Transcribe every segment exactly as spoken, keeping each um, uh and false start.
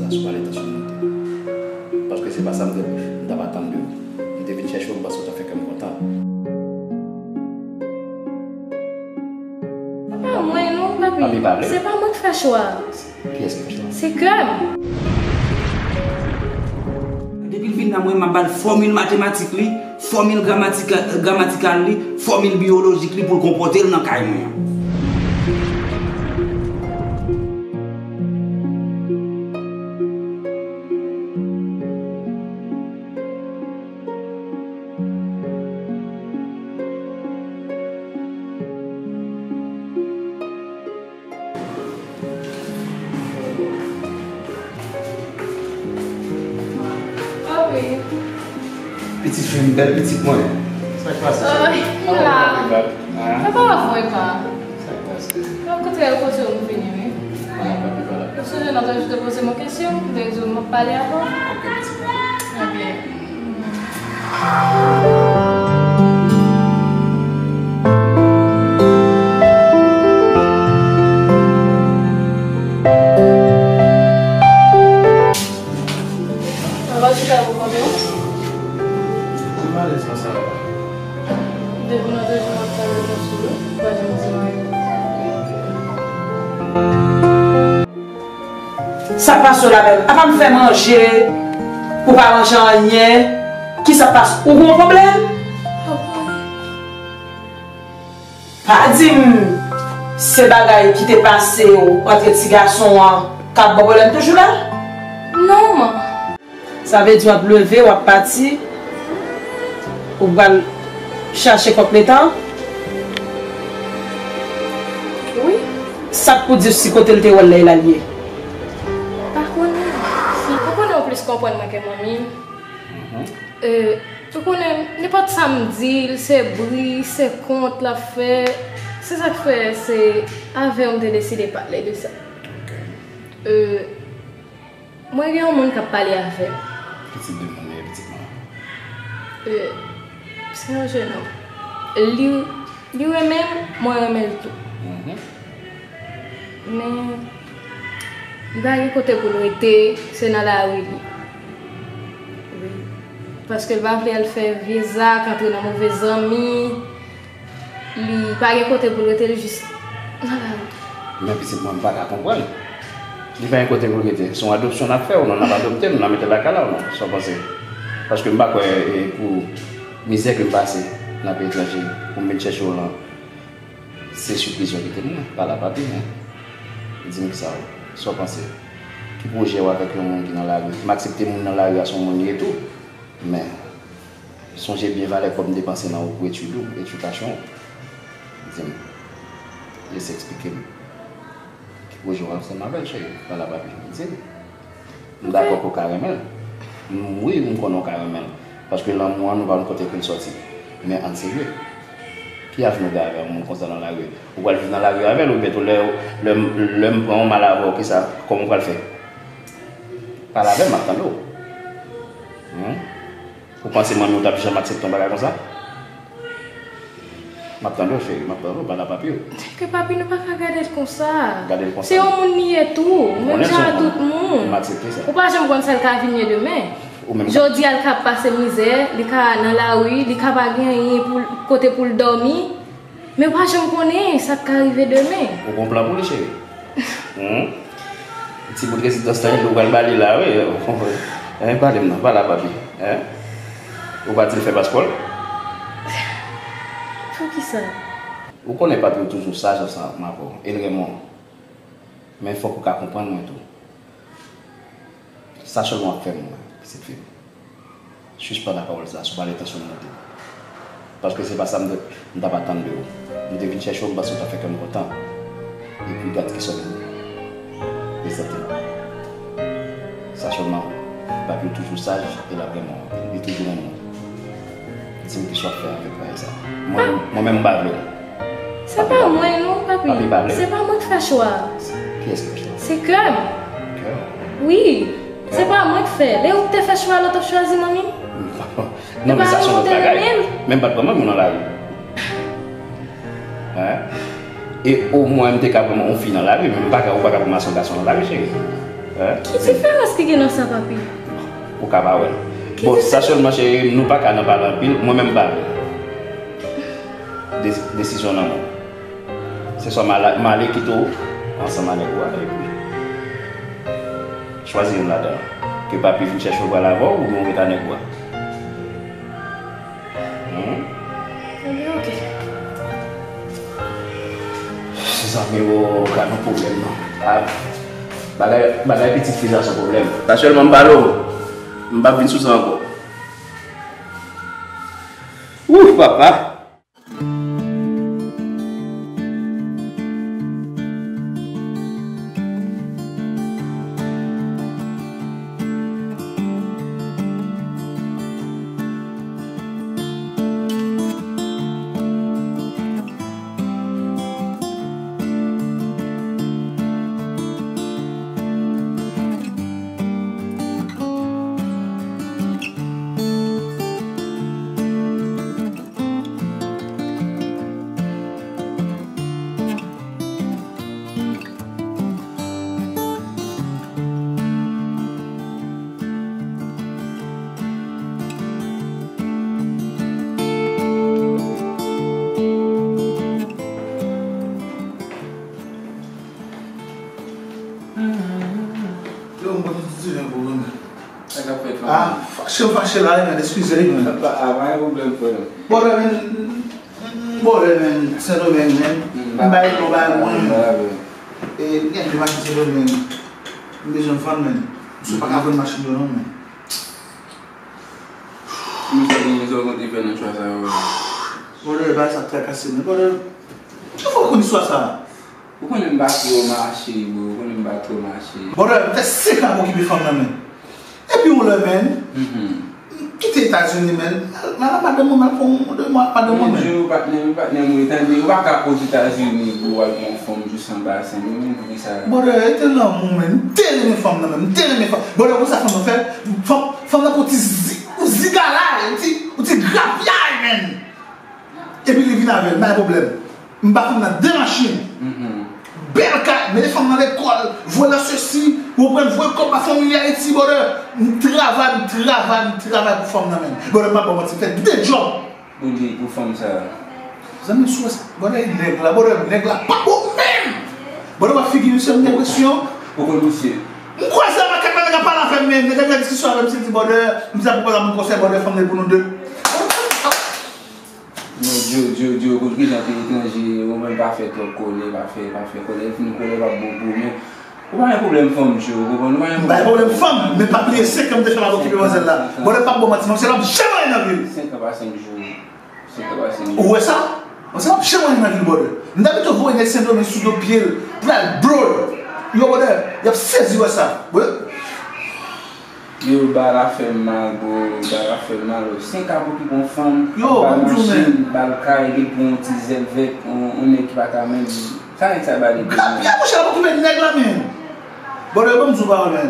Sou pale tansyon monte. Paske se pa sa m te, m t ap atann de ou. M te vin chèche w, m panse w t ap fè kè m kontan. Pa mwen non, papi. Papi, pale. Se pa mwen k fè chwa a. Kiyès ki fè chwa? Se kè m. Depi l vin la, mwen, m ap ba l fòmil matematik li, fòmil gramatika-, gramatikal li, fòmil biyolojik li pou l konpòte l nan kay mwen an. Papi. Pitit fi m, bèl pitit mwen. Sa k pase? Ay, m la. E pa vre pa. Sa k pase? Nan kontrè, yo poze m vini, wi. Ou sonje nan te poze m yon kesyon, m te di w m ap pale avè w. Ok, pitit mwen. Ebyen. Anvan chita pou konbyen? Ou malèz konsa la? Depi nan de jou m ap pale konsa, ou pa janm di m anyen. Sa k pase w la menm? Apa m fè manje, ou pa manje anyen? Kisa k pase? Ou gen yon pwoblèm? Pa di m se bagay ki te pase w antre ti gason an k ap ba w pwoblèm toujou la? Non, man. Sa vle di w ap leve, w ap pati, ou pral chache kòk letan? Wi. Sa k pou di w si kote l te wè l la e la l ye? Pa konnen. Ou konnen ou plis konprann mwen ke manmi m. Euh, ou konnen, nenpòt sa m di l, se bri, se kont l ap fè. Se sa k fè se avè w m te deside pale de sa. Euh, mwen gen yon moun k ap pale avè m. Ki tip de moun li ye, pitit mwen? Euh, se yon jenòm. Li, li renmen m, mwen renmen l tou. Men, li pa gen kote pou l rete, se nan lari li. Wi. Paske l pa vle al fè vye zak, antre nan move zanmi. Li pa gen kote pou l rete, li jis nan lari. Men pitit mwen, m pa ka konprann. Li pa gen kote pou l rete. Se yon adopsyon n ap fè ou non, n ap adopte l, n ap mete l lakay la ou non? Sa w panse? Paske m pa kwè e pou mizè ke m pase nan peyi etranje pou m vin chèche w lan. Se sipriz yo kite m nan, pa la papi, men. Di m kisa w, sa w panse? Ki pwojè w avèk yon moun ki nan lari? M aksepte moun nan lari a se yon moun li ye tou. Men, sonje byen valè kòb m depanse nan ou pou etid ou, edikasyon w. Di m. Jis eksplike m. Ki pwojè w ansanm avè l, cheri? Pa la papi. Di m. M dakò ke w ka renmen l. M, wi, m konnen w ka renmen l. Paske lanmou an, nou pa konn kote ke l sòti. Men ann serye. Ki avenir w gen avè yon moun konsa nan lari? Ou pral viv nan lari avè l oubyen tou lè, lè, lè m pran yon mal avè w, kisa, kòman w pral fè? Pale avè m, m ap tande w. Ou panse manmi w t ap janm aksepte yon bagay konsa? M ap tande w, cheri, m ap tande w, pa la papi w. Ke papi, nou pa ka gade l konsa. Gade l konsa. Se yon moun li ye tou, menm jan ak tout moun. M aksepte sa. Ou pa janm konn sa l ka vin ye demen. Ou menm. Jodi a l ka pase mizè, li ka nan lari, li ka pa gen anyen pou l, kote pou l dòmi. Men ou pa janm konnen sa k ka rive demen. Ou gon plan pou li, cheri? Humm? Ti bout rezistans la, ou pral ba li la, wi. Hein, pale m non, pale a papi. Hein? Ou pa di l fè paspò l? Poukisa? Ou konnen papi w toujou saj ansanm avè w, e l renmen w. Men fòk ou ka konprann mwen tou. Sa sèlman w ap fè m, pitit fi m. Sispann ak pawòl sa, sou pale tansyon m monte. Paske se pa sa m t, m t ap atann de ou. M te vin chèche w, m panse w t ap fè kè m kontan. Epi gad kisa w vin prezante m. Sa sèlman, papi w toujou saj, e l ap renmen w anpil. Li toujou renmen w. Di m kisa w ap fè avèk bagay sa. Mwen, mwen menm m pa vle w. Se pa mwen non, papi. Papi pa vle. Se pa mwen k fè chwa a. Kiyès ki fè chwa? Se kè m. Kè w? Wi. Se pa mwen k fè. Lè ou te fè chwa la, ou t ap chwazi manmi m? Non, men sa se yon lòt bagay. Men m pa t pran manmi w nan lari. Hein? E omwen m te ka pran yon fi nan lari, men m pa ka, ou pa ka pran m ak yon gason nan lari, cheri. Ki diferans ki gen nan sa, papi? Ou ka pa wè l. Bon, sa sèlman, cheri, nou pa ka nan pale anpil, mwen menm m pa vle. Des- desizyon nan men w. Se swa m ale, m ale kite w ansanm a nèg ou a, epi chwazi youn ladan yo. Ke papi vin chèche w pral avè w, oubyen w ret a nèg ou a. Hmm? Ebyen, oke. Zanmi, ou ka nan pwoblèm, non. Ah, bagay, bagay pitit fi sa se yon pwoblèm. Sa sèlman m pale w, m p ap vin sou sa ankò. Ouf, papa! Yo, m konn di di ven pou mwen. Sa k ap fèt, fanmi? Ah, fache m fache la, wi, men, eskize, wi, men. Pa, ah, pa gen pwoblèm, frè. Bòdè, men, bòdè, men, Sendomeng, men. M bay non, bay mwen. E, m gen de machin Sendomeng. M bezwen vann, men. M sou pa ka vann machin yo, non, men. Misye gen rezon konn te fè nan chwa sa yo. Bòdè, bagay sa trakase, men, bòdè, ki fè w konn istwa sa? Ou konnen m pa twò mache, bro. Ou konnen m pa twò mache. Bòdè, m fè senk an m okipe fanm nan, men. Epi yon lè, men, m kite Etazini, men. M al, m al a madanm mwen, m al pran yon de mwa ak madanm mwen, men. Mon Dieu, patnè m, patnè m, wi, tande, ou pa ka Ozetazini, bro, al pran yon fanm jis anba Sendomeng, pou ki sa? Bòdè, e te lanmou, men. M te renmen fanm nan, men. M te renmen fanm. Bòdè, konn sa fanm nan fè? Fanm, fanm nan pran ti zi-, yon zigala, yon ti, yon ti grapyay, men. Epi li vin avè l, pa gen pwoblèm. M ba fanm nan de machin. Bèl kay, mete fanm nan lekòl, voye nan sesi, ou konprann, voye kòb ba fanmi Ayiti, bòdè. M travay, m travay, m travay pou fanm nan, men. Bòdè, m pa ba w manti, m fè de djòb. Pou li, pou fanm sa a. Zanmi, sou wè sa, bòdè, nèg la, bòdè, nèg la pa bon menm. Bòdè, wè figi misye, m gen enpresyon. Ou konn misye? M kwaze avèk kèk nèg ap pale avè m, men nèg la gen diskisyon avè m, misye di, bòdè, misye ap pale avè m konsèy, bòdè, fanm nan pou nou de. Yo, Djo, Djo, Djo, konn kijan peyi etranje, ou menm pa fè twòp kòlè, pa fè, pa fè kòlè, fini kòlè pa bon pou ou, men ou pa gen pwoblèm fanm, Djo, ou konprann, ou pa gen pwoblèm fanm, men pa bliye senk an m te fè m ap okipe manzèl la. Bòdè, m p ap ba w manti, manzèl la p janm anyen nan vi l. Senk an pa senk jou, senk an pa senk jou. Ou wè sa? Manzèl la p janm anyen nan vi l, bòdè. M ta pito voye nèg Sendomeng sou do pye l, pral bro. Yo, bòdè, y ap sezi wè sa. Bòdè. Yo, bagay la fè m mal, bro. Bagay la fè m mal. Senk an pou ki bon fanm, yo, ba l machin, ba l kay, li pran yon ti zèl vèt, yon, yon nèg ki pa ka menm. Sa nèg sa ba li. Grapyay, monchè, ap okipe nèg la, men. Bòdè, ban m di w pawòl, men.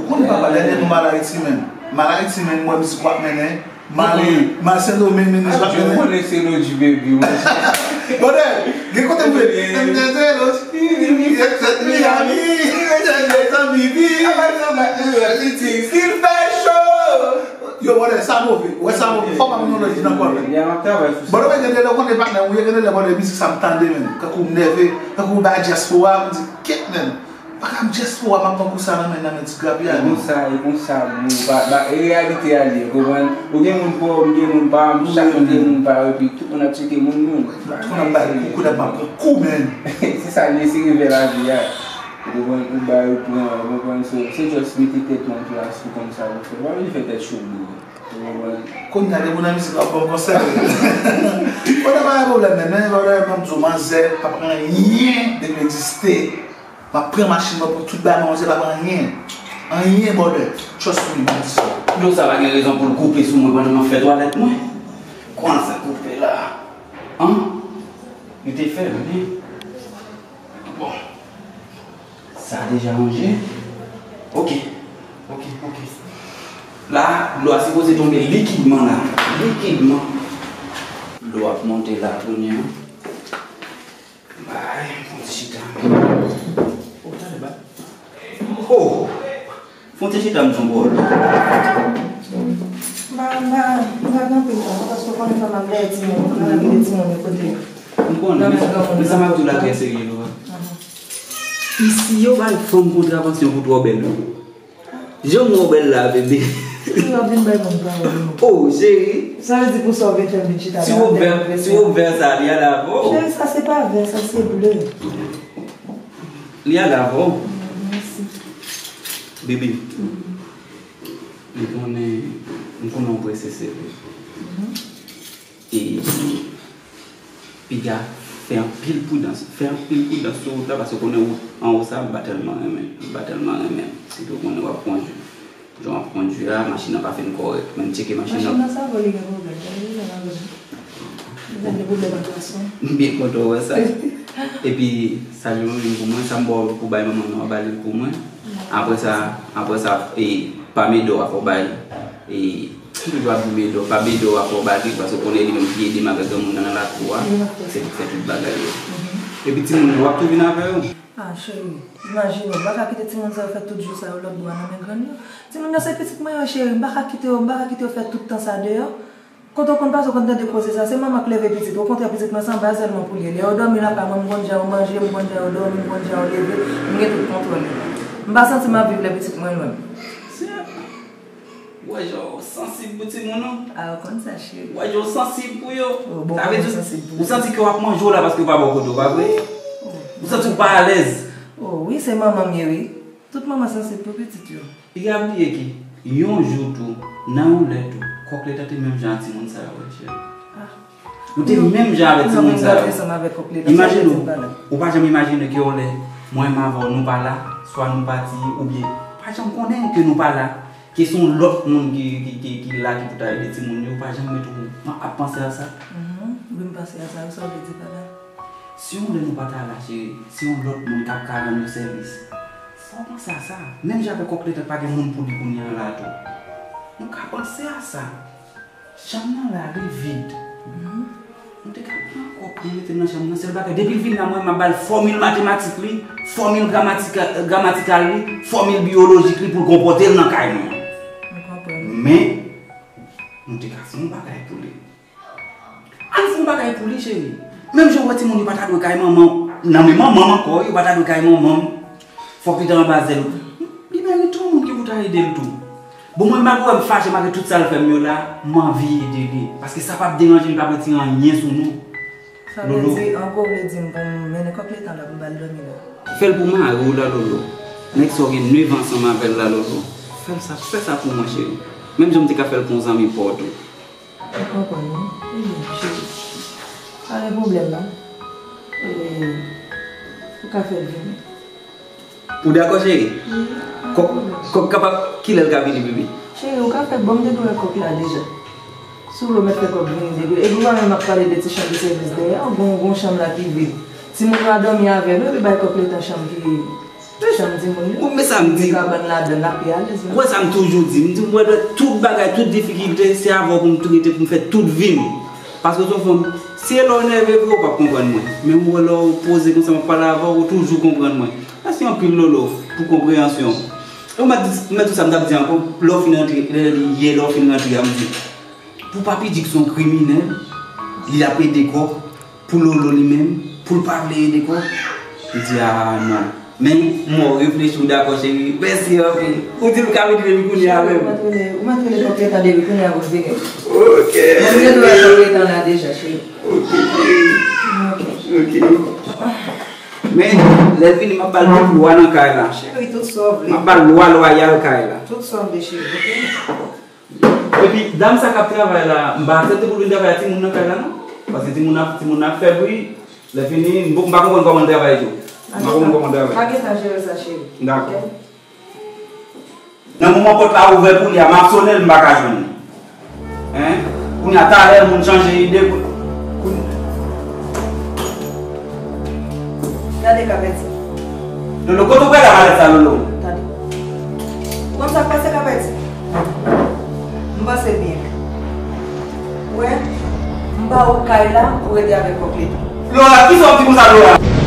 Ou konnen papa, dènyèman m al Ayiti, men. M al Ayiti, men, m wè mizik w ap mennen. M ale, m al Sendomeng, men mizik w ap mennen. Ou konnen se Lodji Baby, monchè. Bòdè, gen kote m vle. M te te Lodji, Miami, Miami, Miami. Yo, bòdè, sa move. Wè sa move. Fò pa moun nan Lodji nan kò, men. Bòdè, mwen gen de lè, ou konnen patnè, ou gen de lè, bòdè, mizik sa m tande, men. Kankou m nève, kankou m bay dyaspora, m di, kèt, men. Pa ka m dyaspora, m ap ban kou sa nan men, nan men ti grapyay. E konsa, e konsa, bro. Ba, ba, e reyalite a li ye, konprann? Ou gen moun pa w, m gen moun pa m, chak moun gen moun pa yo, epi tout moun ap tcheke moun moun. Tout moun ap bay kou, kou, ap pran kou, men. Se sa l ye, se revè lavi a. Ou konprann? Ou bay, ou pran, ou konprann? So, se just mete tèt ou an plas pou konn sa pou fè. Pa vin fè tèt cho, bro. Ou konprann? Kounye a, depi w nan mizik la, w ap ban m konsèy. Bòdè, pa gen pwoblèm, men, men, bòdè, ban m di w, manzè p ap anyen depi l egziste. M ap pran machin mwen pou tout bagay, manzè p ap anyen. Anyen, bòdè. Trust me, m ap di sa. Dlo sa pa gen rezon pou l koupe sou mwen pandan m ap fè twalèt mwen. Kòman sa koupe la? An? Li te fèmen. Bon. Sa deja ranje. Ok. Ok, ok. La, dlo a sipoze tonbe likidman la. Likidman. Dlo ap monte la kounye a. Bay, yon ti chita. Oh, tande ba. Oh! Fon ti chita m di yon pawòl. Mama, m pa gen anpil tan, paske w konnen kòman m dèyè timoun, m pa kite timoun yo kote yo. M konnen, men sa m ap di w la trè serye, Lora. Isi yo bay fanm kontravansyon pou twò bèl yo. Jan m wè w bèl la, bebe. Wi, w ap vin bay moun pawòl, wi. Oh, cheri. Sa vle di pou sa w vin fè m vin chita la, si w vè, si w vè sa, li ale avè w. Cheri, sa se pa vè, sa se ble. Li ale avè w. Mèsi. Bebe, m konnen, m konnen w prese, se vre. E piga, fè anpil pridans, fè anpil pridans sou wout la, paske w konnen wout anwo sa, m pa tèlman renmen, m pa tèlman renmen. Sitou w konnen w ap kondui. Jan w ap kondui a, machin nan pa fin kòrèk. Men m tcheke machin nan. Machin nan sa vre, li gen pwoblèm. Gade, li gen pwoblèm ak gason. M byen kontan wè sa. Epi, salye manmi m pou mwen, sa m ba w pou bay manman nan, w a ba li l pou mwen. Apre sa, apre sa, e, pa Medo a fò w bay. E, m toujou ap di Medo, pa Medo a fò w ba li, paske w konnen li menm ki ede m avèk granmoun nan nan lakou a. Se li k fè tout bagay yo. Epi timoun yo, w ap tou vin avè yo. Ah, cheri, imajine w, m pa ka kite timoun sa yo fè tout jou sa yo lòt bò a nan men grann yo. Timoun yo se pitit mwen yo, cheri, m pa ka kite yo, m pa ka kite yo fè tout tan sa deyò. Kote w konn pase, w konn tande koze sa, se manman k leve pitit. Okontrè, pitit mwen se anba zèl mwen pou l ye. Lè yo dòmi lakay mwen, m konn jan yo manje, m konn jan yo dòmi, m konn jan yo leve, m gen tout kontwòl yo. M pa santi m ap viv lè pitit mwen lwen m. Wè jan w sansib pou timoun ou. A, ou konn sa, cheri. Wè jan w sansib pou yo. Sa vle di, ou santi ke w ap manje w la paske yo pa ba w kote w, pa vre? Ou santi w pa alèz. Oh, wi, se manman m ye, wi. Tout manman sansib pou pitit yo. Piga bliye ke yon jou tou, nan yon lè tou, kòk letan te menm jan ak timoun sa yo, cheri. Nou te menm jan avèk timoun sa yo. Imajine w, ou pa janm imajine ke yon lè, mwen menm avè w, nou pa la, swa nou pati, oubyen, pa janm konnen ke nou pa la, ke se yon lòt moun ki, ki, ki, ki la, ki pou ta ede timoun yo, ou pa janm mete w ap panse a sa. Wi, m panse a sa, wi, sa w vle di pa la. Si yon lè nou pa ta la, cheri, se yon lòt moun k ap ka rann yo sèvis. Fò w panse a sa. Menm jan avèk kòk letan pa gen moun pou li kounye a la tou. Nou ka panse a sa. Chanm nan la, li vid. Nou te ka pran kòk, nou mete l nan chanm nan. Sèl bagay, depi l vin la, mwen, m ap ba l fòmil matematik li, fòmil gramatika-, gramatikal li, fòmil biyolojik li pou l konpòte l nan kay mwen. Men, nou te ka fè yon bagay pou li. Ann fè yon bagay pou li, cheri. Menm jan w wè timoun yo pa ta dwe kay manman w, nan men manman m ankò, yo pa ta dwe kay manman m. Fòk li te anba zèl ou. Li merite yon moun ki pou ta ede l tou. Bon, mwen, malgre w wè m fache malgre tout sa l fè m yo la, m anvi ede li. Paske sa p ap deranje l, li p ap retire anyen sou nou. Sa vle di, ankò w vle di m pou m mennen kòk letan la pou m ba l dòmi la? Fè l pou mari w la, Lolo. Nèg sa w gen nèf an ansanm avè l la, Lolo. Fè l sa, fè sa pou mwen, cheri. Menm jan m te ka fè l pou yon zanmi pa w tou. Ou konprann, wi. Ebyen, cheri. Pa gen pwoblèm, non. E, ou ka fè l vini. Ou dakò, cheri? Wi, pa gen pwoblèm. Kòk, kòk kapab, kilè l ka vini, bebe? Cheri, ou ka fè, bon, m te dwe wè kòk la deja. Si w vle w mèt fè kòk vini depi. Epi ou pa menm ap pale de ti chanm de sèvis dèyè a, ou gon, gon chanm la ki vid. Timoun yo a dòmi avè nou, epi bay kòk letan chanm ki Chanm timoun yo. Bon, men sa m di. Gen kabann ladan l, l ap pi alèz la. Ou wè sa m toujou di, m di, m wè tout bagay, tout difikilte, se avè w pou m tou rete, pou m fè tout vi m. Paske w se yon fanm, se lè w nève vre, ou p ap konprann mwen. Men m wè lè w poze konsa, m ap pale avè w, ou toujou konprann mwen. Mèsi anpil, Lolo, pou konpreyansyon w. E w mèt di, mèt di sa m t ap di ankò, lè w fin rantre, lè, lè, yè, lè w fin rantre a, m di, pou Papi di k se yon kriminèl, li ap ede kòk, pou Lolo li menm, pou l pa vle ede kòk, li di, a, non. Men, m wè w reflechi, w dakò, cheri. Mèsi anpil. Ou di l ka vini depi kounye a menm. Ou mèt rele, ou mèt rele kòk letan depi kounye a pou l vini. Ok. Mwen te dwe wè kòk letan la deja, cheri. Ok, cheri. Ok. Ok. Men, lè l vini, m ap ba l tout lwa nan kay la. Cheri, tout sa w vle. M ap ba l lwa lwayal kay la. Tout sa w vle, cheri, ok? Epi, dam sa k ap travay la, m pa aksepte pou l vin travay ak timoun nan kay la, non. Paske timoun ap, timoun ap fè bri. Lè fini, m, m pa konprann kòman l travay tou. M pa konprann kòman l travay. Pa gen tan jere sa, cheri. Dakò. Ok? Nan moman pòt la ouvè pou li a, m ap sonnen l, m pa ka jwenn li. Hein? Kounye a, talè, moun chanje ide. Koun-, koun-, Gade, Kapèti. Lolo, kote w prale a malèt sa, Lolo? Tande. Ou konn sa k pase, Kapèti? M panse byen. Ou wè, m ba ou kay la pou rete avèk kòk letan. Lora, kisa w ap di konsa, Lora?